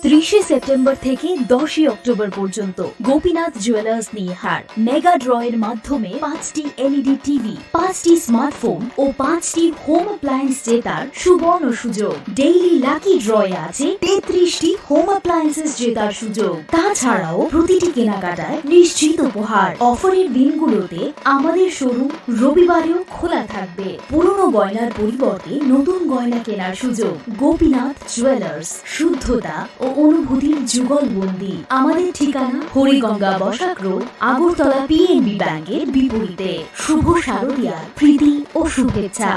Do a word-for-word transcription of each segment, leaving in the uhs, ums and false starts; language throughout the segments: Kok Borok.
ত্রিশে সেপ্টেম্বর থেকে দশই অক্টোবর পর্যন্ত গোপীনাথ জুয়েলার্স নিয়ে হার মেগা ড্র এর মাধ্যমে পাঁচটি এলইডি টিভি, পাঁচটি স্মার্টফোন ও পাঁচটি হোম অ্যাপ্লায়েন্স জেতার সুবর্ণ সুযোগ। ডেইলি লাকি ড্র এ আছে তেত্রিশটি হোম অ্যাপ্লায়েন্সেস জেতার সুযোগ। তাছাড়াও প্রতিটি কেনাকাটায় নিশ্চিত উপহার। অফারের দিনগুলোতে আমাদের শোরুম রবিবারেও খোলা থাকবে। পুরনো গয়নার পরিবর্তে নতুন গয়না কেনার সুযোগ। গোপীনাথ জুয়েলার্স, শুদ্ধতা ও অনুভূতির যুগলবন্দি। আমাদের ঠিকানা হরিগঙ্গা বসাক রোড, আগরতলা পিএনবি ব্যাংকের বিপরীতে। শুভ শারদীয়ার প্রীতি ও শুভেচ্ছা।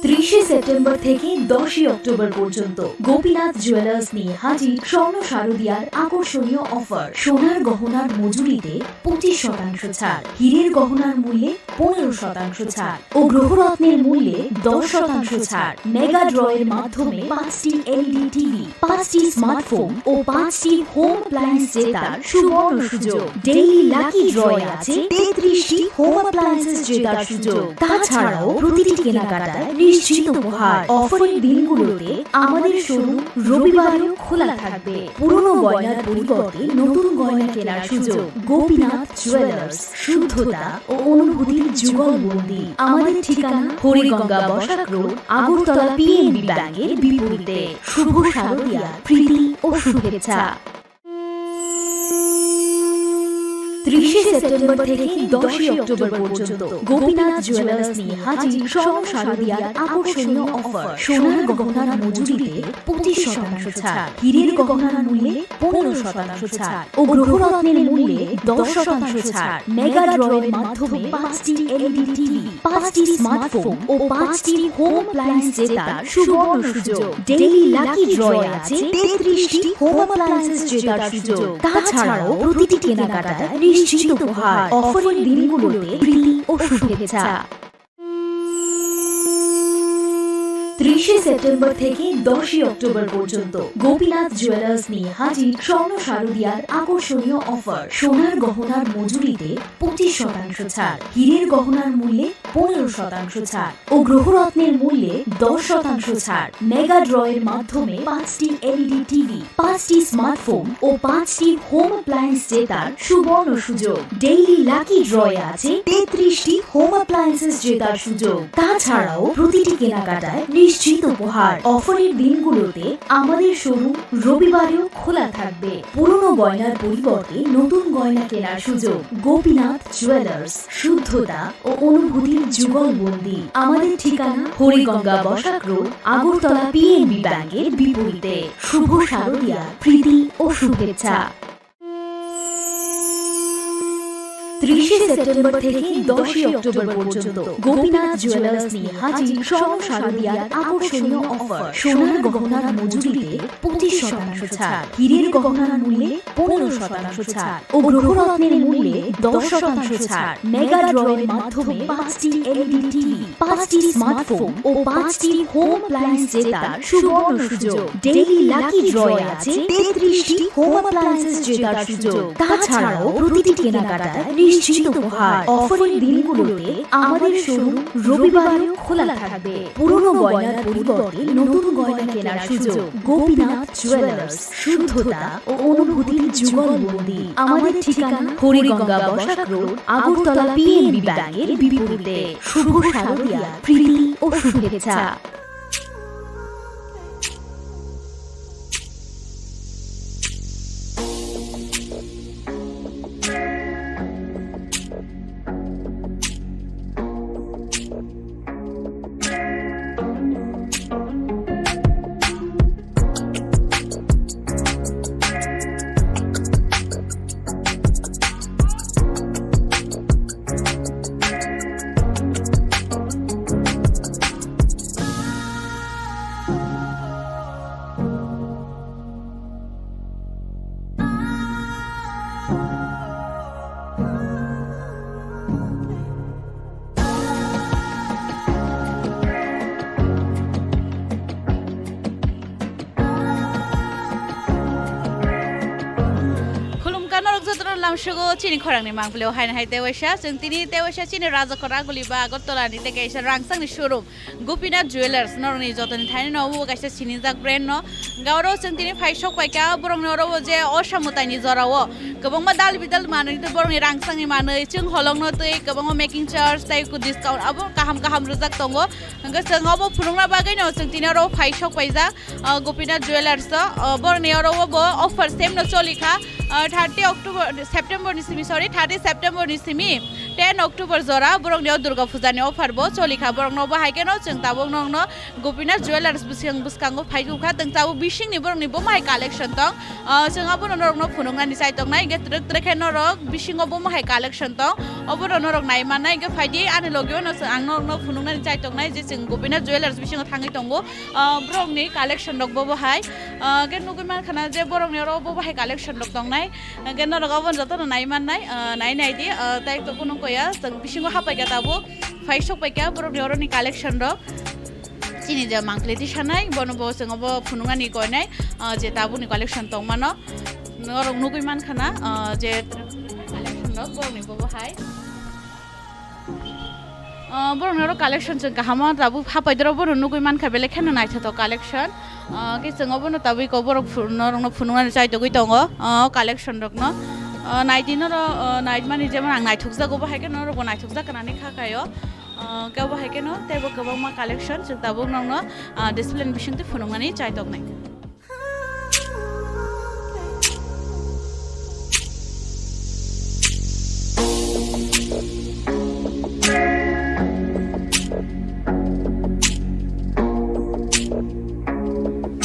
ত্রিশে সেপ্টেম্বর থেকে দশই অক্টোবর পর্যন্ত গোপীনাথ জুয়েলার্স নিয়ে হাজির স্বর্ণ শারদীয়ার আকর্ষণীয় অফার। সোনার গহনার মজুরিতে পঁচিশ শতাংশ ছাড়, হীরের গহনার মূল্যে পনেরো শতাংশ ছাড় ও গ্রহরত্নের মূল্যে দশ শতাংশ ছাড়। মেগা ড্র এর মাধ্যমে পাঁচটি এলইডি টিভি, পাঁচটি স্মার্টফোন ও পাঁচটি হোম অ্যাপ্লায়েন্স জেতার সুবর্ণ সুযোগ। ডেইলি লাকি ড্র এ আছে তেত্রিশটি হোম অ্যাপ্লায়েন্সেস জেতার সুযোগ। তাছাড়াও প্রতিটি কেনাকাটায় নিশ্চিত উপহার। অফারের দিনগুলোতে আমাদের শোরুম রবিবারেও খোলা থাকবে। পুরনো গয়নার পরিবর্তে নতুন গয়না কেনার সুযোগ। গোপীনাথ জুয়েলার্স, শুদ্ধতা ও অনুভূতির যুগলবন্দি। আমাদের ঠিকানা হরিগঙ্গা বসাক রোড, আগরতলা পিএনবি ব্যাংকের বিপরীতে। শুভ শারদীয়ার প্রীতি ও শুভেচ্ছা। ত্রিশে সেপ্টেম্বর থেকে দশই অক্টোবর পর্যন্ত গোপীনাথ জুয়েলার্স নিয়ে হাজির স্বর্ণ শারদীয়ার আকর্ষণীয় অফার। সোনার গহনার মজুরিতে পঁচিশ শতাংশ ছাড়, হীরের গহনার মূল্যে পনেরো শতাংশ ছাড় ও গ্রহরত্নের মূল্যে দশ শতাংশ ছাড়। মেগা ড্র এর মাধ্যমে পাঁচটি এলইডি টিভি, পাঁচটি স্মার্টফোন ও পাঁচটি হোম অ্যাপ্লায়েন্স জেতার সুবর্ণ সুযোগ। ডেইলি লাকি ড্র এ আছে তেত্রিশটি হোম অ্যাপ্লায়েন্সেস জেতার সুযোগ। তাছাড়াও প্রতিটি কেনাকাটায় নিশ্চিত উপহার। অফারের দিনগুলোতে প্রীতি ও শুভেচ্ছা। ত্রিশে সেপ্টেম্বর থেকে দশই অক্টোবর পর্যন্ত গোপীনাথ জুয়েলার্স নিয়ে হাজির স্বর্ণ শারদীয়ার আকর্ষণীয় অফার। সোনার গহনার মজুরিতে পঁচিশ শতাংশ ছাড়, হীরের গহনার মূল্যে পনেরো শতাংশ ছাড় ও গ্রহরত্নের মূল্যে দশ শতাংশ ছাড়। মেগা ড্র এর মাধ্যমে পাঁচটি এলইডি টিভি, পাঁচটি স্মার্টফোন ও পাঁচটি হোম অ্যাপ্লায়েন্স জেতার সুবর্ণ সুযোগ। ডেইলি লাকি ড্র এ আছে তেত্রিশটি হোম অ্যাপ্লায়েন্সেস জেতার সুযোগ। তাছাড়াও প্রতিটি কেনাকাটায় নিশ্চিত উপহার। অফারের দিনগুলোতে আমাদের শোরুম রবিবারেও খোলা থাকবে। পুরনো গয়নার পরিবর্তে নতুন গয়না কেনার সুযোগ। গোপীনাথ জুয়েলার্স, শুদ্ধতা ও অনুভূতির যুগলবন্দি। আমাদের ঠিকানা হরিগঙ্গা বসাক রোড, আগরতলা পিএনবি ব্যাংকের বিপরীতে। শুভ শারদীয়ার প্রীতি ও শুভেচ্ছা। ত্রিশে সেপ্টেম্বর থেকে দশই অক্টোবর পর্যন্ত গোপীনাথ জুয়েলার্স নিয়ে হাজির স্বর্ণ শারদীয়ার আকর্ষণীয় অফার। সোনার গহনার মজুরিতে পঁচিশ শতাংশ ছাড়, হীরের গহনার মূল্যে পনেরো শতাংশ ছাড় ও গ্রহরত্নের মূল্যে দশ শতাংশ ছাড়। মেগা ড্র এর মাধ্যমে পাঁচটি এলইডি টিভি, পাঁচটি স্মার্টফোন ও পাঁচটি হোম অ্যাপ্লায়েন্স জেতার সুবর্ণ সুযোগ। ডেইলি লাকি ড্র এ আছে তেত্রিশটি হোম অ্যাপ্লায়েন্সেস জেতার সুযোগ। তাছাড়াও প্রতিটি কেনাকাটায় নিশ্চিত উপহার। অফারের দিনগুলোতে আমাদের শোরুম রবিবারেও খোলা থাকবে। পুরনো গয়নার পরিবর্তে নতুন গয়না কেনার সুযোগ। গোপীনাথ জুয়েলার্স, শুদ্ধতা ও অনুভূতির যুগলবন্দি। আমাদের ঠিকানা হরিগঙ্গা বসাক রোড, আগরতলা পিএনবি ব্যাংকের বিপরীতে। শুভ শারদীয়া, প্রীতি ও শুভেচ্ছা। Tamsugo chini khorangni mangpilio haino hai tewaisa, chwng tini tewaisa chini Rajakhor Aguli ba Agartala ni tei kaisa rangchakni showroom Gopinath Jewellers norokni jotoni thaini no obo kaisa sinijak brand no. Hwnkhe oro chwng tini phai sok paikha borokni oro o je osa mwtaini jorao kwbangma dal bidal manwi tei borokni rangchakni manwi chwng holongno tei kwbangma making charge tei discount abo kaham kaham rwjak tongo. Hwnkhe chwng obo phunukna bagwino chwng tini oro phai sok paijak. Ah, Gopinath Jewellers o, ah, borokni oro o bo offer same no choli kha. Ah, thirty October, September ni simi, sorry, thirty September ni simi ten October jora borokni o Durga Puja ni offer bo choli kha. Borok no bo hai khe no chwng tabuk nokno Gopinath Jewellers bwswng bwskango phai kha. Chwng tabuk bising ni borokni bo hai collection tong. Ah, chwng abono norok no phunuknani chai tongnai. Hwnkhe twrwk twrwk khe norok bisingo bo hai collection tong. Obono norok nai mannai. Hwnkhe phai di ani logi o no chwng ang norok no phunuknani chai tongnai je chwng Gopinath Jewellers bisingo thangwi tongo. Ah, borokni collection rok bobo hai. Ah, hwnkhe nugwi mankha na je borokni oro bobo hai collection rok tongnai. Hwnkhe norok abono jotono nai mannai, ah, nai nai di, ah, tei to kunu koya, chwng bisingo hapai kha tabuk, phai sok pai kha borokni oroni collection rok. Chini je mangpili tisanai, bono bo chwng obo phunuknani koinai, ah, je tabukni collection tongmano. Norok nugwi mankha na, ah, je collection rok borokni bobo hai. Ah, borokni oro collection chwng kaham o tabuk hapai doro bono nugwi mankha belai kheno naithotok collection. Ah, khe chwng obono tabuk iko borok phu-, norokno phunuknani chaitogwi tongo, ah, collection rokno. Ah, naidi noro, ah, naimani jemon ang naithokjago bo hai khe norokbo naithokjak gwnani kha khaio. Ah, khe bo hai kheno teibo kwbangma collection chwng tabuk nokno, ah, display ni bisingtwi phunuknani chaitoknai.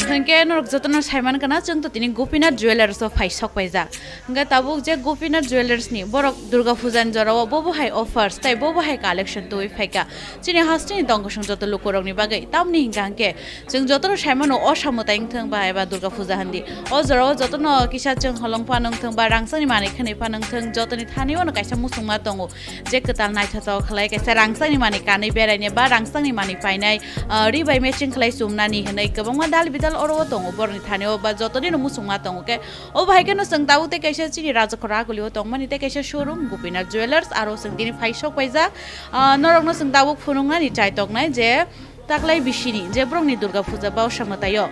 Hwnkhe norok jotono saiman kana chwng to tini Gopinath Jewellers o phai sok paijak. Hwnkhe tabuk je Gopinath Jewellers ni borok Durga Puja ni jora o bobo hai offers tei bobo hai collection twi phaikha. Chini hasteni tongkosong joto lukurokni bagwi. Tamni hwnkha hwnkhe chwng jotono saimano o samwtai wngthong ba eba Durga Puja hindi. O jorao jotono kisa chwng holong phano wngthong ba rangchakni manwi khwnwi phano wngthong, jotoni thani-o no kaisa muchungma tongo. Je kwtal naithotok khlai kaisa rangchakni manwi kanwi beraini ba rangchakni manwi painai, ah, ri bai matching khlai chumnani hwnwi kwbangma dal bidal oro o tongo borokni thani-o ba jotoni no muchungma tongo khe. Obo hai kheno chwng tabuk tei kaisa chini Rajakhor Aguli o tongmani tei kaisa showroom Gopinath Jewellers aro chwng tini phai sok paijak. Ah, norokno chwng tabuk phunuknani chaitoknai je taklai bisini je borokni Durga Puja ba o samwtai o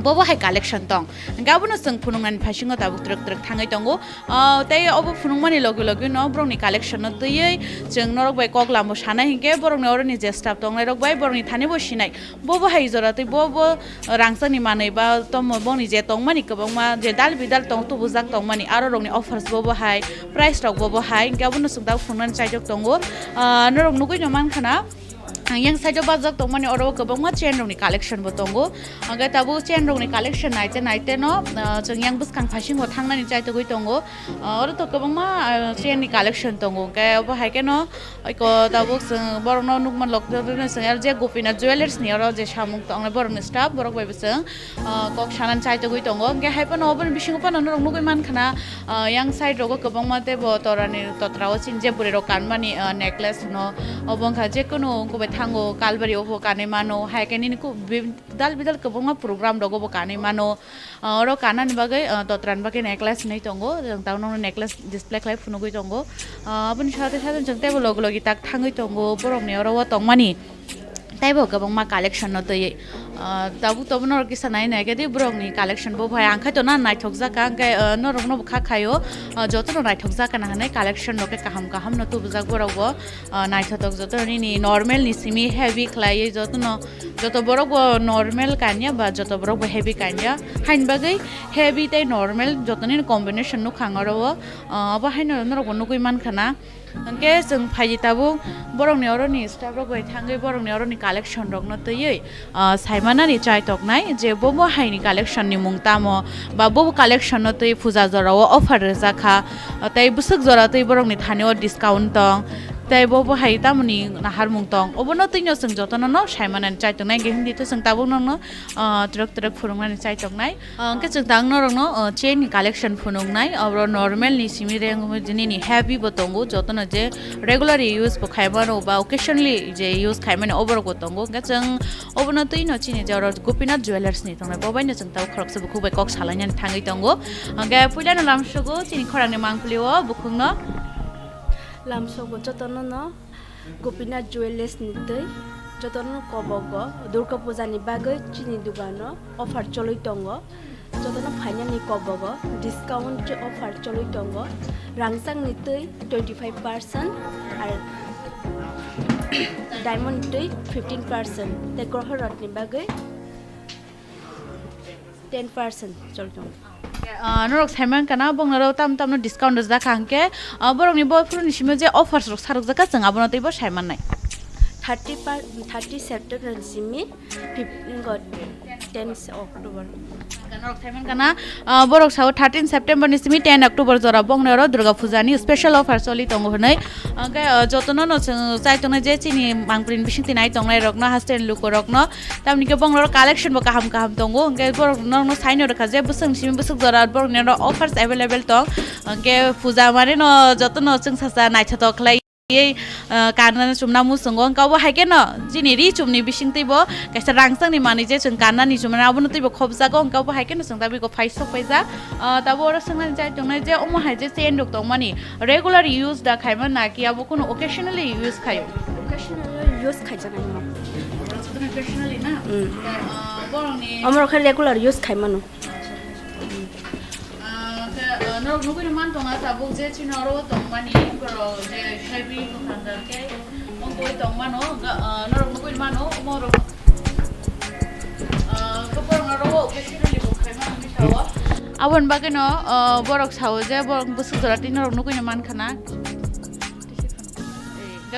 bobo hai collection tong. Hwnkhe abono chwng phunuknani phaisingo tabuk twrwk twrwk thangwi tongo. Ah, tei obo phunukmani logi logi no borokni collection no twiwi chwng norok bai kok lambo sanai hinkhe borokni oroni je staff tongnai rok bai borokni thani bo sinai. Bobo hai jora tei bobo rangchakni manwi ba tomo boni je tongmani kwbangma je dal bidal tong tubujak tongmani aro rokni offers bobo hai, price rok bobo hai, hwnkhe abono chwng tabuk phunuknani chaijak tongo. Ah, norok nugwi no mankha na, yang side o bajak tongmani oro kwbangma chain rokni collection bo tongo. Hwnkhe tabuk chain rokni collection naite naite no, ah, chwng yang bwskang phaisingo thangnani chaitogwi tongo. Ah, oro to kwbangma, ah, chain ni collection tongo, hwnkhe obo hai kheno Oiko tabuk chwng borokno nukman lok chwng je Gopinath Jewellers ni oro je samung tongnai borokni staff borok bai bo chwng, ah, kok sanani chaitogwi tongo. Hwnkhe hai phano oboni bisingo phano norok nugwi mankha na, ah, yang side rogo kwbangma teibo torani totra o chini je bwrwi rok kanmani, ah, necklace no obo wngkha je kunu wngkha bai thango kalbari obo kanwi mano hai khe nini dal bidal kwbangma program rogo bo kanwi mano. Ah, oro kanani bagwi, ah, totrani bagwi necklace hinwi tongo. Chwng tabuk nokno necklace display khlai phunugwi tongo. Ah, aboni sade sade chwng teibo logi logi tak thangwi tongo. Borokni oro o tongmani teibo kwbangma collection no twiwi. Ah, tabuk tabuk norok kisa nai nai khe di borokni collection bo bai ang khai to na naithok jak kha, hwnkhe, ah, norokno bo kha khaio. Ah, jotono naithok jak kana hinwi collection rok khe kaham kaham no tubujak borok bo. Ah, naithotok joto nini normal ni simi heavy khlaiwi jotono, joto borok bo normal kanya ba joto borok bo heavy kanya. Haini bagwi heavy tei normal joto nini combination nukha ang oro o. Ah, obo haino norok bo nugwi mankha na. Hwnkhe chwng phaidi tabuk borokni oroni staff rok bai thangwi borokni oroni collection rokno twiwi, ah, saimanani chaitoknai je bobo haini collection ni mung tamo ba bobo collection no twi puja jorao offer rwjak kha, ah, tei bwswk jora twi borokni thani o discount tong. Tei bo bo hai tamoni naharmung tong, obono twino chwng jotono no saimanani chai tongnai, hwnkhe hindi to chwng tabuk nokno, ah, twrwk twrwk phwrwngnani chai tongnai. Ah, hwnkhe chwng tang norokno, ah, chain ni collection phunuknai, oro normal ni simi reng nini heavy bo tongo, jotono je regularly use bo khaimano ba occasionally je use khaimani oborok bo tongo, hwnkhe chwng obono twino chini je oro Gopinath Jewellers ni tongnai, bo baino chwng tabuk khoroksa bukhuk bai kok salainani thangwi tongo. Hwnkhe puilano lamsogo chini khorangni mangpili o bukhukno. Lamsogo jotono no Gopinath Jewellers ni twi jotono kobogo Durga Puja ni bagwi chini dugano offer cholwi tongo. Jotono phainani kobogo discount offer cholwi tongo. Rangchak ni twi twenty five percent ar diamond ni twi fifteen percent tei groho rot ni bagwi ten percent choli tongo. Ah, norok saiman kana bongno ro tam tamno discount rwjak kha hwnkhe, ah, borokni boyfriend ni simi je offers rok sarok jaka chwng abono teibo saiman nai. Thirty per, thirty September ni simi fifteen go ten October. Norok saiman kana, ah, borok sao thirteen September ni simi ten October jora bongno ro Durga Puja ni special offer choli tongo hwnwi. Hwnkhe, ah, jotono no chwng chai tongnai je chini mangpili ni bising twi nai tongnai rokno haste ni luku rokno. Tamni khe borok norok collection bo kaham kaham tongo, hwnkhe borok norokno saino rwkha je bwswk simi bwswk jora borok ni oro offers available tong, hwnkhe puja mani no jotono chwng sacha naithotok khlai, ah, kanna chumna muchungo, hwnkhe obo hai kheno chini ri chumni bising twibo kaisa rangchakni manwi je chwng kannani chumani abono twibo khopjago, hwnkhe obo hai kheno chwng tabuk phai sok paijak. Ah, tabuk oro swngnani chai tongnai je omo hai je chain rok tongmani regular use da khaima na ki abo kuno occasionally use khaio? Occasionally use khaijaknai mo. Occasionally na? Mm. Ah, borokni omo rok khe regular use khaimano. Ah, khe, ah, norok nugwi no man tongo tabuk je chini oro tongmani borok je heavy kwthang khe ongkoi tongmano, ah, norok nugwi mano omo rok. Ah, khe borok norok occasionally bo khaimani sao. Aboni bagwi no, ah, borok sao je borok bwswk jora twi norok nugwi no man khana.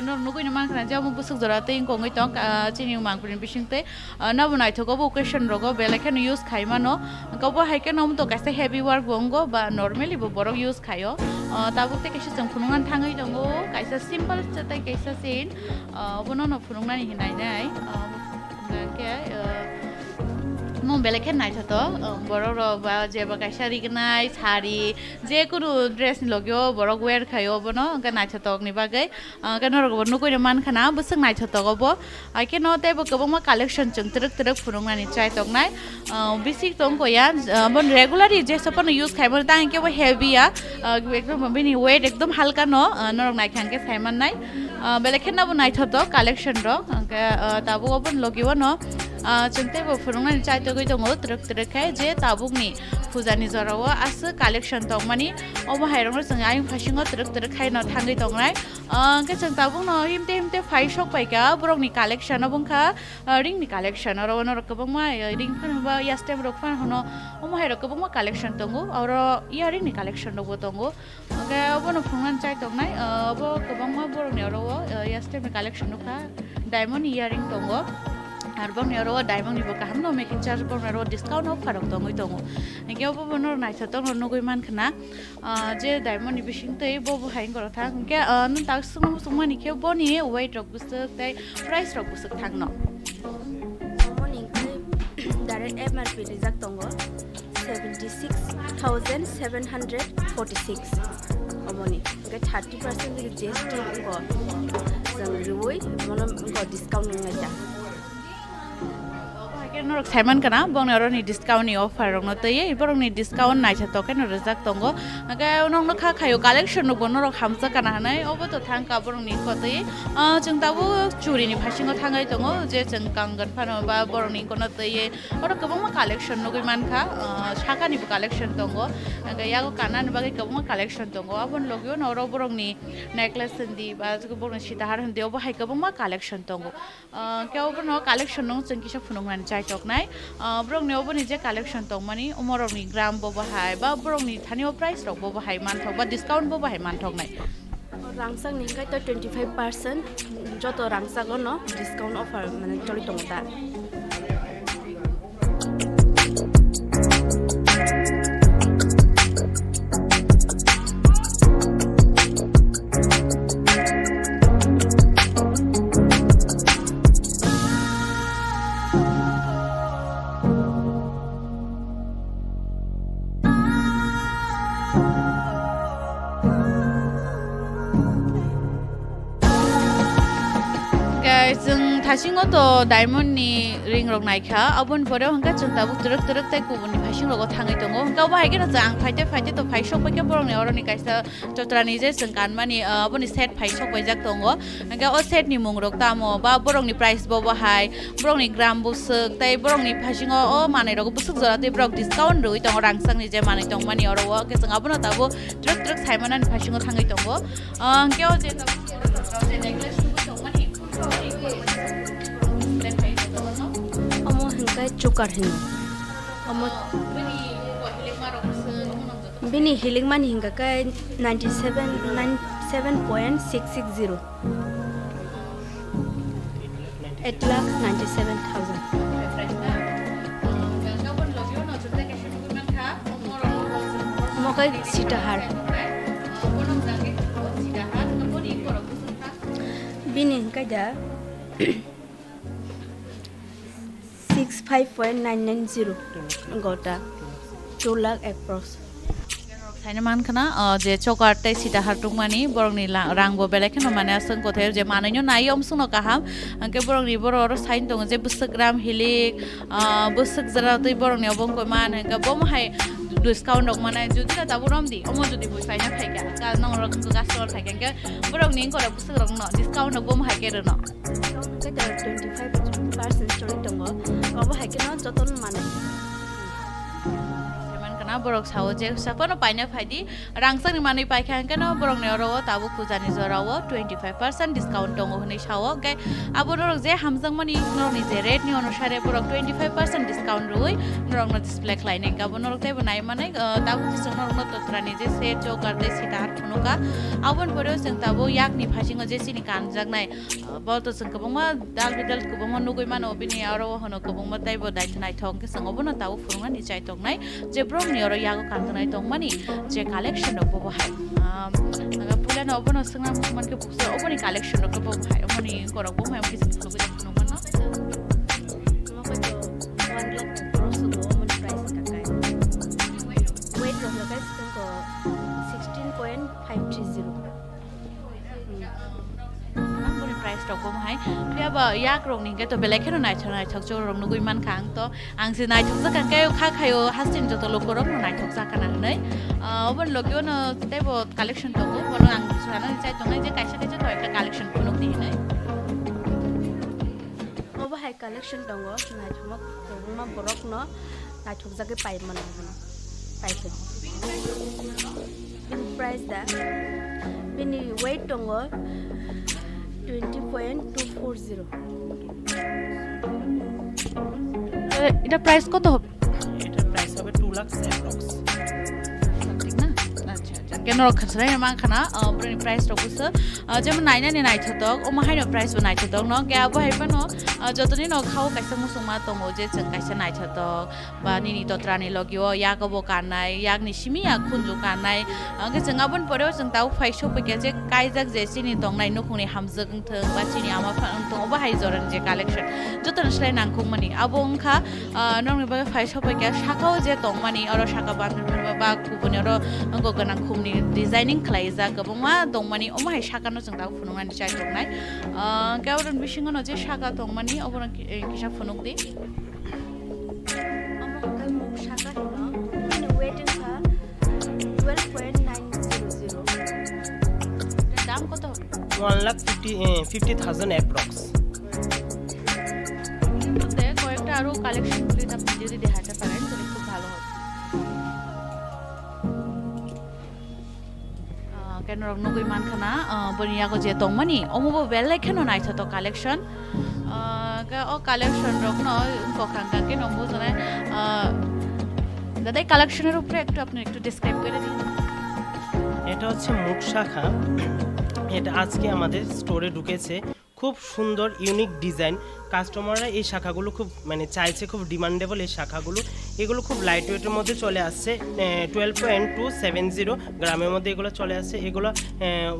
Norok nugwi no man khana je omo bwswk jora twi wngkongwi tong, ah, chini mangpili bising twi. Ah, nabo naithok obo occasion rogo belai kheno use khai mano. Hwnkhe obo hai kheno omo to kaisa heavy work bo wngo ba normally bo borok use khaio. Ah, tabuk tei kaisa chwng phunuknani thangwi tongo, kaisa simple se tei kaisa chain. Ah, obono no phunuknani hinai nai. Ah, hwnkhe, ah, omo belai khe naithotok, ah, borok rok ba jeba kaisa rignai sari, jekunu dress ni logio borok wear khaio obono, hwnkhe naithotokni bagwi. Ah, hwnkhe norok bo nugwi no man khana bwswk naithotok obo. Hai kheno teibo kwbangma collection chwng twrwk twrwk phunuknani chai tongnai. Ah, bisik tong koya, ah, bon regularly jesa phano use khaimani tang kebo heavy ya. Ah, ekdom bini weight ekdom halka no, ah, norok naikha hwnkhe saimannai. Ah, belai kheno bo naithotok collection rok. Hwnkhe, ah, tabuk oboni logi o no, ah, chwng teibo phunuknani chai togwi tongo twrwk twrwk khe je tabukni pujani jorao aswk collection tongmani. Obo hai rokno chwng ayang phasingo twrwk twrwk khaino thangwi tongnai. Ah, hwnkhe chwng tabukno himte himte phai sok paikha borokni collection obo wngkha, ah, ringni collection. Oro norok kwbangma, eh, ring phano ba yastem rok phano hwno omo hai rok kwbangma collection tongo. Oro earring ni collection rokbo tongo. Hwnkhe obono phunuknani chai tongnai, ah, obo kwbangma borokni oro o, eh, yastem ni collection nukha. Diamond ni earring tongo. Ar bongni oro o diamond ni bo kaham no making charge bongni oro o discount offer rok tongwi tongo. Hwnkhe obo bono naithotok no nugwi man khna. Ah, je diamond ni bising twi bo bo hai wngkha thang. Hwnkhe, ah, nwng tak swngno swngmani khe boni weight rok bwswk tei price rok bwswk thangno? Omoni hwnkhe direct M R P rijak tongo seventy six thousand seven hundred forty six. Omoni hwnkhe thirty percent ni G S T wngkha. Chwng riui bono wngkha discount wngnai da. Obo hai khe norok saiman kana, bongni oroni discount ni offer rokno twiwi, borokni discount naithotok khe no rijak tongo. Hwnkhe nokno kha khaio collection rokbo norok hamjak kana hinwi, obo to thang kha borokni kotwi. Ah, chwng tabuk churi ni phasingo thangwi tongo, je chwng kangan phano ba borokni kono twiwi oro kwbangma collection nugwi mankha. Ah, sakani bo collection tongo, hwnkhe yago kanani bagwi kwbangma collection tongo. Aboni logio no oro borokni necklace hindi ba borokni sitahar hindi, obo hai kwbangma collection tongo. Ah, khe obono collection no chwng kisa phunuknani chai toknai. Ah, borokni oboni je collection tongmani, omorokni gram bo bahai, ba borokni thani o price rok bo bahai manthok, ba discount bo bahai manthoknai. Rangchak ni hwnkhe to twenty five percent, joto rangchak o no discount offer mane choli tongo ta. Phasingo to diamond ni ring rok naikha, aboni pore hwnkhe chwng tabuk twrwk twrwk tei kubun ni phasing rogo thangwi tongo. Hwnkhe obo hai kheno chwng ang phaite phaite to phai sok paikha borok ni oro ni kaisa chotra ni je chwng kanmani, ah, aboni set phai sok paijak tongo. Hwnkhe o set ni mung rok tamo ba borok ni price bo bahai, borok ni gram bwswk tei borok ni phasingo o manwi rogo bwswk jora tei borok discount rwui tongo rangchak ni je manwi tongmani oro o. Hwnkhe chwng abono tabuk twrwk twrwk sai manani phasingo thangwi tongo. Ah, hwnkhe o je tabuk necklace rok tongmani. Omo hwnkhe choker hino. Omo bini hilikmani hwnkha khe ninety seven, nine seven point six six zero. Eight lakh ninety seven thousand. Omo khe sitahar. Bini hwnkhe da six five point nine nine zero gota, two lakh approx. Saina man khana, ah, je choker tei sitahar tongmani borokni la-, rang bo belai kheno mane aswk kothai je manwino nai omsongno kaham, hwnkhe borokni borok oro sain tongo je bwswk gram hilik, ah, bwswk jora tei borokni obo wngkha man hwnkhe bomo hai discount rok mane jodi na tabuk romdi omo jodi bo saina phaikha ka nongrok customer phaikha hwnkhe borokni wngkha rok bwswk rokno discount rok bomo hai khe rwno. Twenty five percent choli tongo, obo hai kheno jotono manwi. Saiman khana borok sao je saphano paina phaidi, rangchakni manwi paikha hwnkhe no borokni oro o tabuk pujani jora o twenty five percent discount tongo hwnwi sao, hwnkhe abo norok je hamjakmani norokni je rate ni onusare borok twenty five percent discount rwui norokno display khlainai, hwnkhe abo norok teibo nai manai, ah, tabuk chwng norokno totrani je set choker tei sitahar phunuka, aboni pore chwng tabuk yakni phasingo je chini kanjaknai. Ah, bo to chwng kwbangma dal bidal kwbangma nugui mano, bini aro o hwno kwbangma teibo daitha naithok hwnkhe chwng obono tabuk phwrwngna ni chai tongnai je borokni oro yago kantonai tongmani je collection rok bobo hai. Ah, aga puila no obono swngna muchung mankhe bukse oboni collection rok bobo hai, oboni korok bo mai kisa phulugwi phunuk mano. Omo khe to one lakh cross go, omoni price ka kai. Weight rok no kai swkang ko sixteen point five three zero. Boni price rok bo hai. Phiya ba yak rok ni hwnkhe to belai kheno naithok naithok chwng rok nugui mankha ang to. Ang se naithok jak kha khe kha khayo hasteni joto logo rok no naithok jak kana hwnwi. Ah, oboni logi ono teibo collection tongo. Bono ang sanani chai tongnai je kaisa kaisa to ekta collection phunuk di hwnwi. Obo hai collection tongo, naithokma kwbangma borokno naithokjagwi pai mano, bono pai khe. Bini price da, bini weight tongo twenty point two four zero. এ, এটা প্রাইস কত হবে? এটার প্রাইস হবে টু লাখ অ্যাপ্রক্স। ঠিক না? আচ্ছা, আচ্ছা। কেন রক্ষা ছিল? আমার খানা, আহ, প্রাইস রকম Ah, jemon nainani naithotok, omo haino price bo naithotok no, khe abo hai phano, ah, jotoni no khao kaisa muchungma tongo je chwng kaisa naithotok, ba nini totrani logi o yak obo kannai, yakni simi yak khunju kannai, ah, hwnkhe chwng aboni pore o chwng tabuk phai sophaikha je kaijak je chini tongnai nukhungni hamjwk wngthwng ba chini ama pha wngthwng, obo hai jorani je collection jotono slai nangkukmani abo wngkha, ah, nokni bagwi phai sophaikha saka o je tongmani oro saka bandar ba kubuni oro wngkha gwnang khumni designing khlaijak kwbangma tongmani omo hai saka no chwng tabuk phunuknani chai tongnai. Ah, hwnkhe abo rokni bisingo no je saka tongmani, obo rok ki-, eh, kisa phunuk di. Omo hwnkhe muk saka hino, bini weight wngkha twelve point nine zero zero. Dam koto? One lakh fifty, eh, fifty thousand approx. এর মধ্যে কয়েকটা আরো কালেকশন যদি আপনি যদি দেখাতে পারেন, তাহলে খুব ভালো হবে। Ah, khe norok nugui mankha na, ah, boni yago je tongmani, omo bo belai kheno naithotok collection. Ah, khe o collection rokno kokang kang khe nw bujonai, ah, দাদা, এই কালেকশনের উপরে একটু আপনি একটু ডিসক্রাইব করে দিন। এটা হচ্ছে মুখ শাখা, এটা আজকে আমাদের স্টোরে ঢুকেছে। খুব সুন্দর ইউনিক ডিজাইন, কাস্টমাররা এই শাখাগুলো খুব মানে চাইছে, খুব ডিমান্ডেবল এই শাখাগুলো। এগুলো খুব লাইট ওয়েটের মধ্যে চলে আসছে, twelve point two seven zero গ্রামের মধ্যে এগুলো চলে আসছে। এগুলো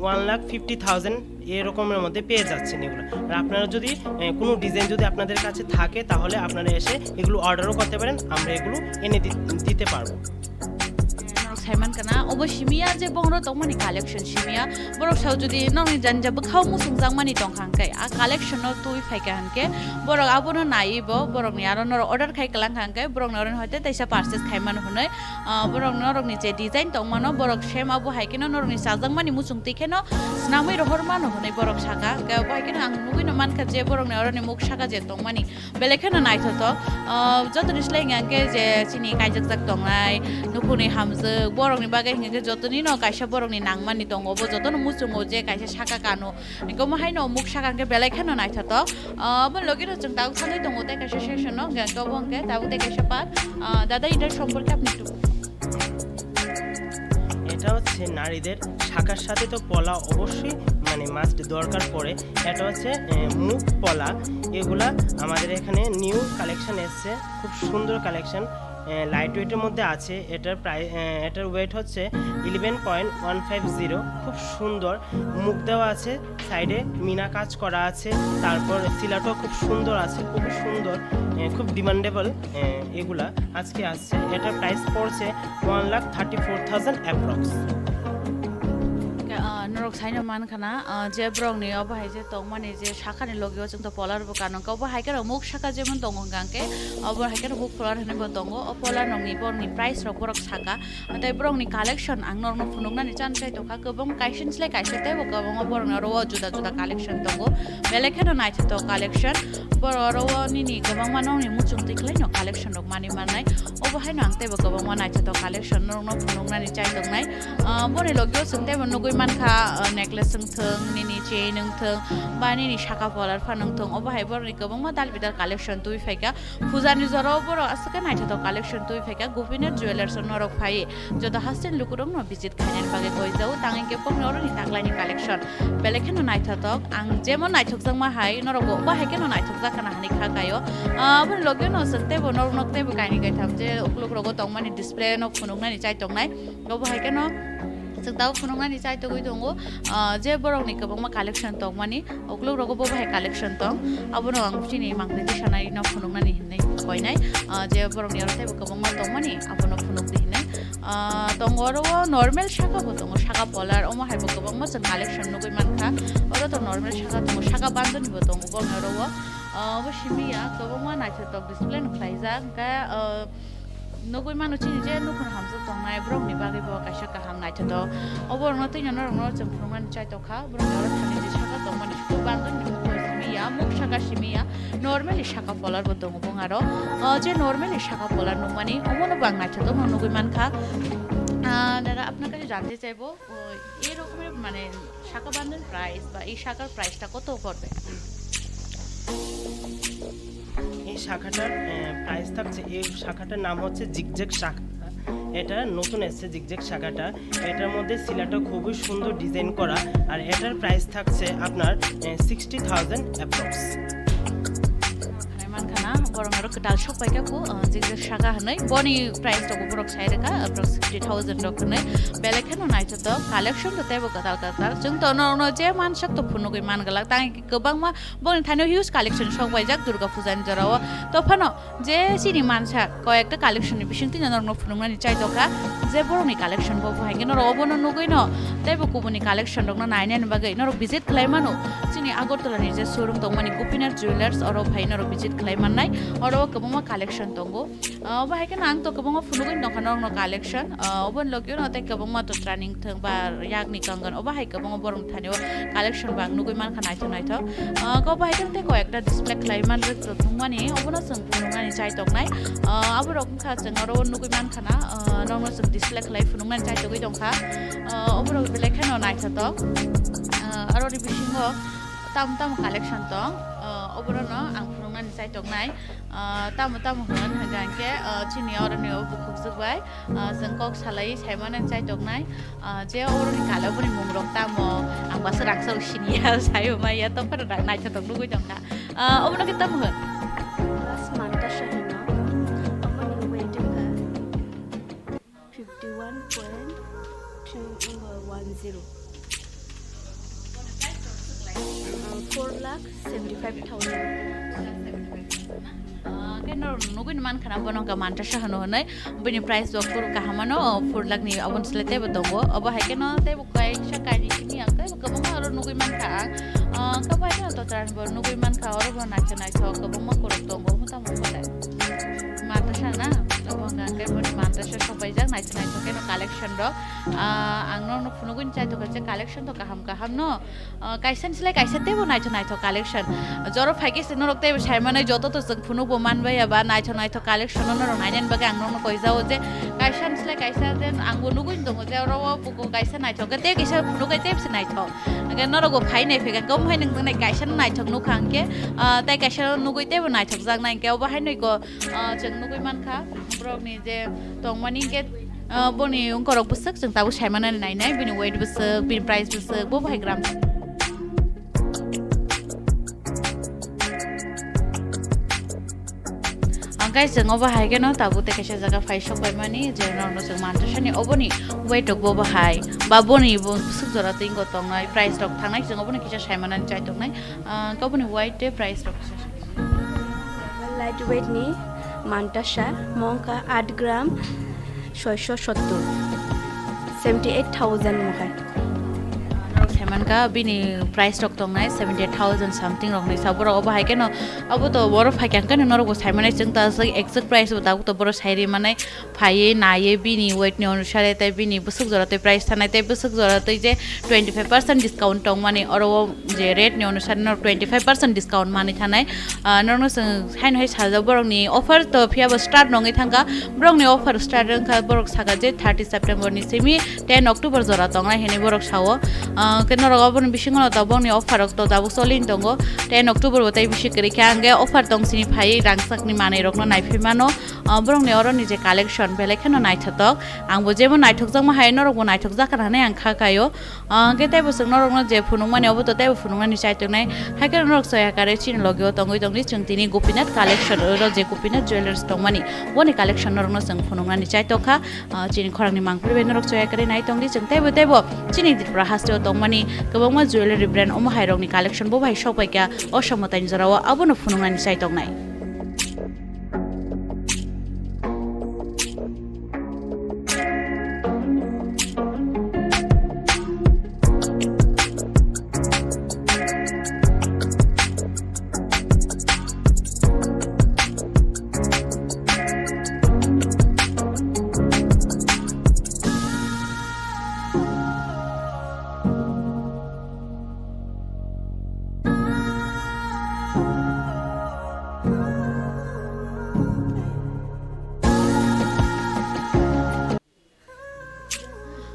ওয়ান লাখ ফিফটি থাউজেন্ড এরকমের মধ্যে পেয়ে যাচ্ছেন এগুলো। আর আপনারা যদি আহ, কোনো ডিজাইন যদি আপনাদের কাছে থাকে, তাহলে আপনারা এসে এগুলো অর্ডারও করতে পারেন, আমরা এগুলো এনে দি- দিতে পারবো। Norok Saiman kana obo simiya je bongro tongmani collection simiya. Borok sao jodi nokni janja bwkhao muchungjakmani tongkha hwnkhe, a collection no twi phaikha hwnkhe, borok abono naiwi bo borokni aro norok order khai kwlangkha hwnkhe, borokni oro hoite teisa purchase khaimano hwnwi, ah, borok norokni je design tongmano borok same abo hai kheno norokni chajakmani muchung twi kheno swnamwi rohormano hwnwi borok saka. Hwnkhe abo hai kheno ang nugwino mankha je borokni oroni muk saka je tongmani belai kheno naithothok. Ah, jotoni slai hwnkhe je chini kaijakjak tongnai, nukhungni hamjwk, borokni bagwi hwnkhe jotonino kaisa borokni nangmani tongo, bo jotono muchungo je kaisa saka kano. Hwnkhe omo haino muk saka hwnkhe belai kheno naithothok. Ah, obo logino chwng tabuk thangwi tongo tei kaisa section-o, hwnkhe obo hwnkhe tabuk tei kaisa part. Ah, dada, এটার সম্পর্কে আপনি একটু এটা হচ্ছে নারীদের শাখার সাথে তো পলা অবশ্যই মানে মাস্ট দরকার পড়ে। এটা হচ্ছে এ, মুখ পলা, এগুলা আমাদের এখানে নিউ কালেকশন এসছে, খুব সুন্দর কালেকশন। লাইট ওয়েটের মধ্যে আছে। এটার প্রাই এটার ওয়েট হচ্ছে eleven point one five zero. খুব সুন্দর মুখ দেওয়া আছে, সাইডে মিনা কাজ করা আছে, তারপর সিলাটও খুব সুন্দর আছে, খুবই সুন্দর, এ, খুব ডিমান্ডেবল। এগুলা আজকে আসছে। এটার প্রাইস পড়ছে one lakh thirty four thousand approx. Ah, norok saino mankha na, ah, je borokni obo hai je tongmani je sakani logi o chwng to polar bo kano, obo hai kheno muk saka jemon tongo hwnkha hwnkhe, obo hai kheno muk polar hinwi bo tongo, o polar nokni borokni price rok borok saka, tei borokni collection ang norokno phunuknani chan chai tongkha, kwbang kaisa ni slai kaisa teibo kwbangma borokni oro o juda juda collection tongo, belai kheno naithothok collection, borok oro o nini kwbangma nokni muchung twi khwlaino collection rok manwi mannai, obo haino ang teibo kwbangma naithothok collection norokno phunuknani chai tongnai. Ah, boni logi o chwng teibo nugwi mankha, ah, necklace wng thung, nini chain wng thung, ba nini saka polar phan wng thung, obo hai borokni kwbangma dal bidal collection twi phaikha. Pujani jora o borok aswk khe naithothok collection twi phaikha. Gopinet Jewellers o norok phai, joto hasteni lukurokno visit khainani bagwi koi jao, tang hwnkhe bokni oroni taklaini collection belai kheno naithothok. Ang jemon naithokjakma hai, norokbo obo hai kheno naithokjak khana hinwi kha kaio. Ah, aboni logi o no chwng teibo norokno teibo kainwi kaitham je ukluk rogo tongmani display no phunuknani chai tongnai. Obo hai kheno chwng tabuk phunuknani chai togwi tongo, ah, je borokni kwbangma collection tongmani, ukluk rogo bo bahai collection tong, abono ang chini mangpili sanai no phunuknani hinwi koinai, ah, je borokni oro teibo kwbangma tongmani, abono phunukdi hinwi. Ah, tongo oro o normal saka bo tongo, saka polar, omo hai bo kwbangma chwng collection nugwi mankha, oro to normal saka tongo, saka bandoni bo tongo borokni oro o, ah, obo simi ya kwbangma naithothok display no khlaijak, hwnkhe, ah, nugwi mano chini je nukhung hamjwk tongnai, borokni bagwi bo kaisa kaham naithothok. O borokno twino norokno chwng phunuknani chai tongkha, borokni oro thani je saka tongmani suk bandoni muk simi ya, muk saka simi ya, normally saka polar bo tongo bong aro. O je normally saka polar nukmani, omono bo ang naithothokno nugwi mankha. Ah, দাদা, আপনার কাছে জানতে চাইবো, ও, এই রকমের মানে শাখা বান্ধন প্রাইস বা এই শাখার প্রাইসটা কত পড়বে? এই শাখাটার প্রাইস থাকছে, এই শাখাটার নাম হচ্ছে জিগজ্যাগ শাখা। এটা নতুন এসছে জিগজ্যাগ শাখাটা। এটার মধ্যে সিলাটা খুবই সুন্দর ডিজাইন করা, আর এটার প্রাইস থাকছে আপনার sixty thousand approx. Mankha na borok aro kwtal sok paikha ku, ah, je je saka hwnwi boni price rok borok sai rwkha, approx sixty thousand rok hwnwi. Belai kheno naithothok, collection to teibo kwtal kwtal. Chwng to norokno je mansak to phunugwi man glak, tang kwbangma boni thani huge collection sok paijak Durga Puja ni jorao. To phano je chini mansak koi ekta collection ni bising twi norokno phunuknani chai tongkha, je borokni collection bo buhai khe norok obono nugwi no teibo kubuni collection rokno nainani bagwi norok visit khlai mano. Chini Agartala ni je showroom tongmani Gopinath Jewellers, oro phai norok visit khlai mannai, oro kwbangma collection tongo. Ah, obo hai kheno ang to kwbangma phunugwi tongkha norokno collection. Ah, oboni logi no tei kwbangma to training thwng ba yakni kangan, obo hai kwbangma borok thani o collection bo ang nugwi mankha naithok naithok. Ah, obo hai kheno tei koi ekta display khlai man rwk rwk thwngmani, obono chwng phunuknani chai toknai. Ah, aborok wngkha chwng oro nugwi mankha na, ah, norokno chwng display khlai phunuknani chai togwi tongkha. Ah, oborok belai kheno naithothok. Ah, aroni bisingo tamo tamo collection tong, ah, oborokno ang phunuknani chai toknai. Ah, tamo tamo hwn hwnkha hwnkhe, ah, chini oroni o bukhukjwk bai, ah, chwng kok salai saimano chai toknai. Ah, je oroni kalo boni mungrok tamo, ang basa raksa siniya, sayo maya, to phano naithothok nugwi tongkha. Ah, obono khe tamo hwn? Plus manta sahino, aboni wngkha fifty one point two one zero. Ah, four lakh seventy five thousand. Ah, khe Nugwi mankha na bono wngkha Mantasha hwno hwnwi. Bini price bo kuru kaham ano, four lakh ni aboni slai teibo tongo. Obo hai kheno teibo kaisa kainwi simi ang teibo kwbangma oro nugwi mankha ang. Ah, kabo hai kheno totra ni bo nugwi mankha, oro bo naithok naithok kwbangma kuruk tongo, mota mota le. Mantasha na, obo hwnka hwnkhe boni Mantasha sopaijak, naithok naithok kheno collection rok. Ah, ang nokno phunugwi chaithok kha je collection to kaham kaham no. Ah, kaisa ni slai kaisa teibo naithok naithok collection. Joro phaikhe se norok teibo saimanai joto to chwng phunukbo manbaiya ba naithok naithok collection no norok nainani bagwi ang nokno koijao je kaisa ni slai kaisa je angbo nugwi tongo je oro o buko kaisa naithok khe tei kaisa phunukhe teibo se naithok. Hwnkhe norokbo phai nai phaikha khe omo hai nang nai kaisa no naithok nukha hwnkhe, ah, tei kaisa no nugwi teibo naithok jak nai hwnkhe obo hai nai ko, ah, chwng nugwi mankha borokni je tongmani hwnkhe, ah, boni wngkorok bwswk chwng tabuk saimanani nainai, bini weight bwswk, bini price bwswk, bo bahai gram. Ang guys, chwng obo hai kheno tabuk tei kaisa jaga phai sok paimani, je norokno chwng Mantasha ni oboni weight rok bo bahai, ba boni bo bwswk jora twi wngkha tongnai, price rok thangnai, chwng obono kisa saimanani chai tongnai. Ah, khe oboni weight tei price rok kisa. Light weight ni Mantasha mongkha aat gram soisho sottur, seventy eight thousand mokhe. Norok saimankha bini price rok tongnai seventy eight thousand something rok hinwi sa borok obo hai kheno abo to oro phaikha hwnkhe norokbo saimanai chwng ta aswk exact price bo tabuk to borok sai ri manai phaiwi naiwi bini weight ni onusare tei bini bwswk jora tei price thanai tei bwswk jora tei je twenty five percent discount tongmani oro o je rate ni onusare norok twenty five percent discount manwi thanai. Ah, norokno chwng haino hai sajak borokni offer to phiya bo start nongwi thangkha. Borokni offer start wngkha, borok saka je thirty September ni simi ten October jora tongnai hinwi borok sao. Ah, khe norok oboni bisingo no tabukni offer rok to tabuk choli tongo. Ten October bo tei bisi kwrwi khe ang khe offer tong sini phaiwi rangchakni manwi rokno naiphai mano. Ah, borokni oroni je collection belai kheno naithotok. Angbo jebo naithokjakma hai norokbo naithokjakha hinwi ang kha kaio. Ah, hwnkhe teibo chwng norokno je phunukmani obo to teibo phunuknani chai tongnai. Haikhe norok soya kare chini logi o tongwi tongdi chwng tini Gopinath collection oro je Gopinath Jewellers tongmani boni collection norokno chwng phunuknani chai tongkha. Ah, chini khorangni mangpili bai norok soya kare nai tongdi chwng teibo teibo chini Tripura haste o tongmani kwbangma jewellery brand omo hai rokni collection bo bai sok bai kha o samwtai ni jora o abono phunuknani chai tongnai.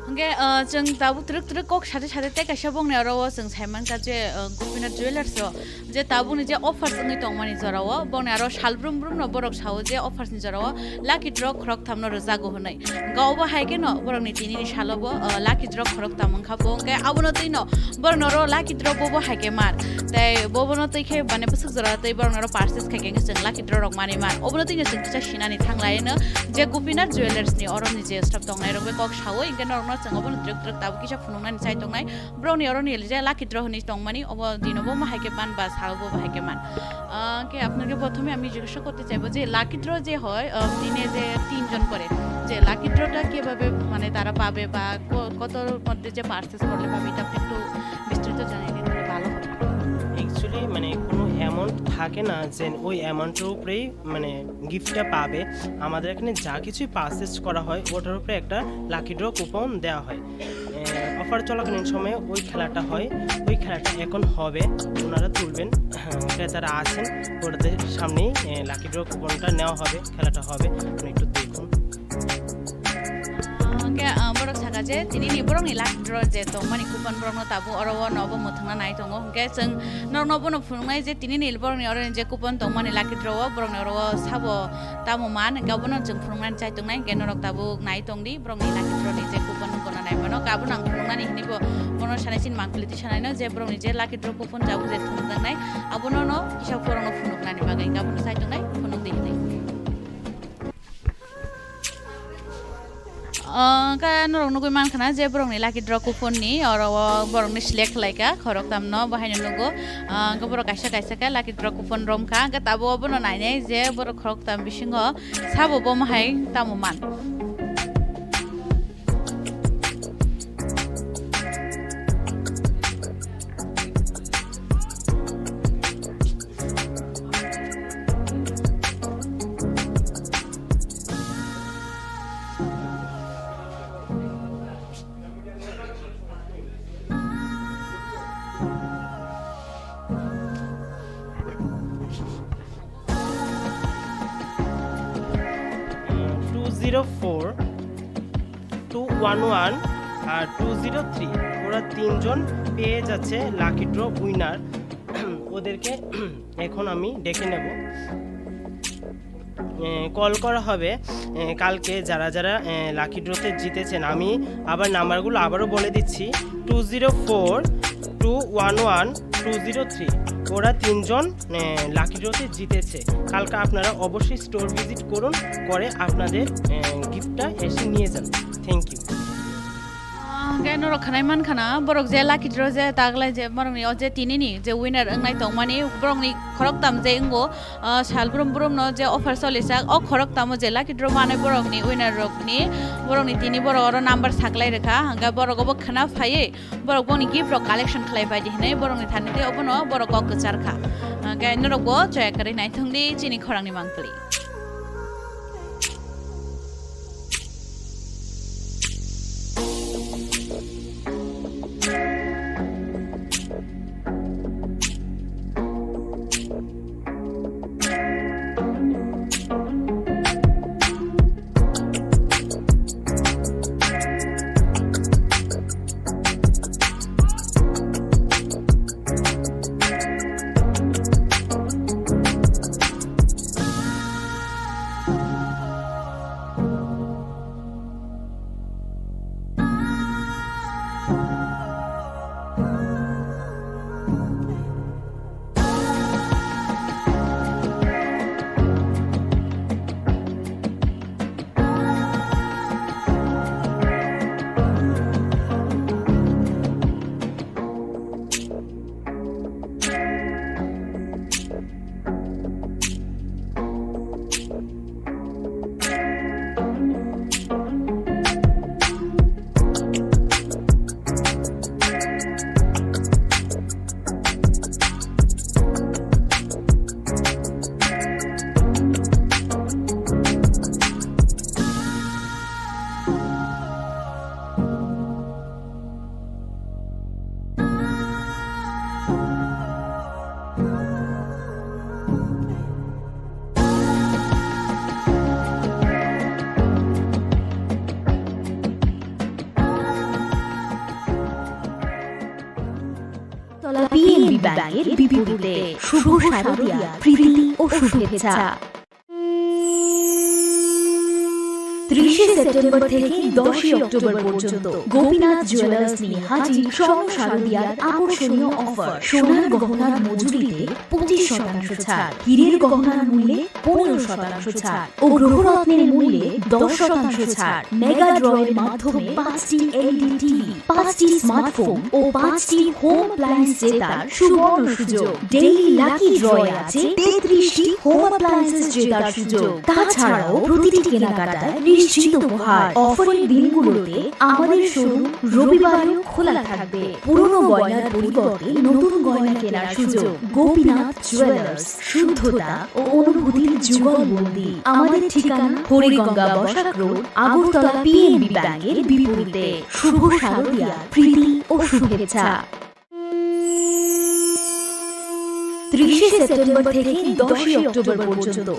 Hwnkhe, ah, chwng tabuk twrwk twrwk kok sade sade tei kaisa bongni oro o chwng sai mankha je, ah, Gopinath Jewellers o je tabukni je offers wngwi tongmani jora o bongni aro sal brum brum no borok sao je offers ni jora o lucky draw khorok thamno rwjago hwnwi. Hwnkhe obo hai kheno borokni tinini salo bo, ah, lucky draw khorok tam wngkha bo hwnkhe abono twino borokno oro lucky draw bobo hai khe mar. Tei bobono twi khe mane bwswk jora twi borokno oro purchase khai khe chwng lucky draw rok manwi mar. Obono twino chwng kisa sinani thang lai no je Gopinath Jewellers ni oro ni je stock tongnai rok bai kok sawi hwnkhe norokno chwng obono twrwk twrwk tabuk kisa phunuknani chai tongnai. Borokni oro ni je lucky draw hinwi tongmani obo dino bo hai khe man ba salo bo hai khe man. আহ, কে আপনাকে প্রথমে আমি জিজ্ঞাসা করতে চাইবো যে lucky draw যে হয়, আহ, দিনে যে তিনজন করে, যে লাকি ড্রটা কিভাবে, মানে, তারা পাবে বা ক-, কতর মধ্যে যে পারচেজ করলে পাবে, এটা আপনি একটু বিস্তারিত জানিয়ে দিন, তাহলে ভালো হবে। অ্যাকচুয়ালি, মানে, কোনো অ্যামাউন্ট থাকে না যে ওই অ্যামাউন্টের উপরেই, মানে, গিফটটা পাবে। আমাদের এখানে যা কিছুই পারচেজ করা হয়, ওটার উপরে একটা লাকি ড্র কুপন দেওয়া হয়। এ, অফার চলাকালীন সময়ে ওই খেলাটা হয়, ওই খেলাটা এখন হবে, ওনারা তুলবেন, ক্রেতারা আছেন, ওনাদের সামনেই, এ, লাকি ড্র কুপনটা নেওয়া হবে, খেলাটা হবে, আপনি একটু দেখুন। Hwnkhe, ah, borok saka je tini ni borok ni lucky draw je tongmani coupon borok no tabuk oro o nobo mwthangna nai tongo, hwnkhe chwng norok no bono phunuknai je tini ni borok ni oro ni je coupon tongmani lucky draw o borok ni oro o sabo tamo man, hwnkhe abono chwng phunuknani chai tongnai, hwnkhe norok tabuk nai tongdi. Borokni lucky draw ni je coupon gona nai mano, kabo nang phunuknani hinwi bo bono sanai sin mangpili twi sanai no je borokni je lucky draw coupon jabo je thumjaknai, abono no kisa borokno phunuknani bagwi abono sai tongnai, phunukdi hinwi. Hwnkhe norok nugwi mankha na je borokni lucky draw coupon ni oro o borokni select khlaikha khoroktham no, bo haino nugo. Hwnkhe borok kaisa kaisa khe lucky draw coupon romkha, hwnkhe tabuk obono nainai je borok khoroktham bisingo sabo bomo hai tamo man. Two zero four, two one one আর two zero three, ওরা তিনজন পেয়ে যাচ্ছে lucky draw winner. ওদেরকে এখন আমি ডেকে নেব। এ, কল করা হবে, এ, কালকে যারা যারা, এ, লাকি ড্রতে জিতেছেন। আমি আবার নাম্বারগুলো আবারও বলে দিচ্ছি, two zero four, two one one, two zero three. ওরা তিনজন, এ, লাকি ড্রতে জিতেছে। কালকে আপনারা অবশ্যই স্টোর ভিজিট করুন, করে আপনাদের, এ, গিফটটা এসে নিয়ে যান। Thank you. Ah, hwnkhe norok khwnai mankha na, borok je lucky draw je taglai je borokni o je tinini je winner wngnai tongmani, borokni khoroktham je wngo, ah, sal brum brum no je offer solijak, o khoroktamo je lucky draw manwi borokni winner rokni, borokni tini borok oro number saklai rwkha, hwnkhe borok obo khwna phaiwi borok boni gift rok collection khlai bai di hinwi borokni thani tei obono borok kok kwchar kha. Hwnkhe norok bo choya kwrwi naithok di chini khorangni mangpili. তলা পিএনবি ব্যাংকের বিপরীতে শুভ শারদিয়া প্রীতি ও শুভেচ্ছা। ত্রিশে সেপ্টেম্বর থেকে দশই অক্টোবর পর্যন্ত গোপীনাথ জুয়েলার্স নিয়ে হাজির স্বর্ণ শারদিয়ার আকর্ষণীয় অফার। সোনার গহনার মজুরিতে পঁচিশ শতাংশ ছাড়, হীরের গহনার মূল্যে পনেরো শতাংশ ছাড় ও গ্রহরত্নের মূল্যে দশ শতাংশ ছাড়। মেগা ড্রয়ের মাধ্যমে পাঁচটি এলইডি টিভি, পাঁচটি স্মার্টফোন ও পাঁচটি হোম অ্যাপ্লায়েন্স জেতার সুবর্ণ সুযোগ। ডেইলি লাকি ড্রয়ে আছে তেত্রিশটি হোম অ্যাপ্লায়েন্সেস জেতার সুযোগ। তাছাড়াও প্রতিটি কেনাকাটায় নিশ্চিত উপহার। অফারের দিনগুলোতে আমাদের শোরুম রবিবারেও খোলা থাকবে। পুরনো গয়নার পরিবর্তে নতুন গয়না কেনার সুযোগ। গোপীনাথ জুয়েলার্স, শুদ্ধতা ও অনুভূতির যুগলবন্দি। আমাদের ঠিকানা হরিগঙ্গা বসাক রোড, আগরতলা পিএনবি ব্যাংকের বিপরীতে। শুভ শারদিয়া, প্রীতি ও শুভেচ্ছা। ত্রিশে সেপ্টেম্বর থেকে দশই অক্টোবর পর্যন্ত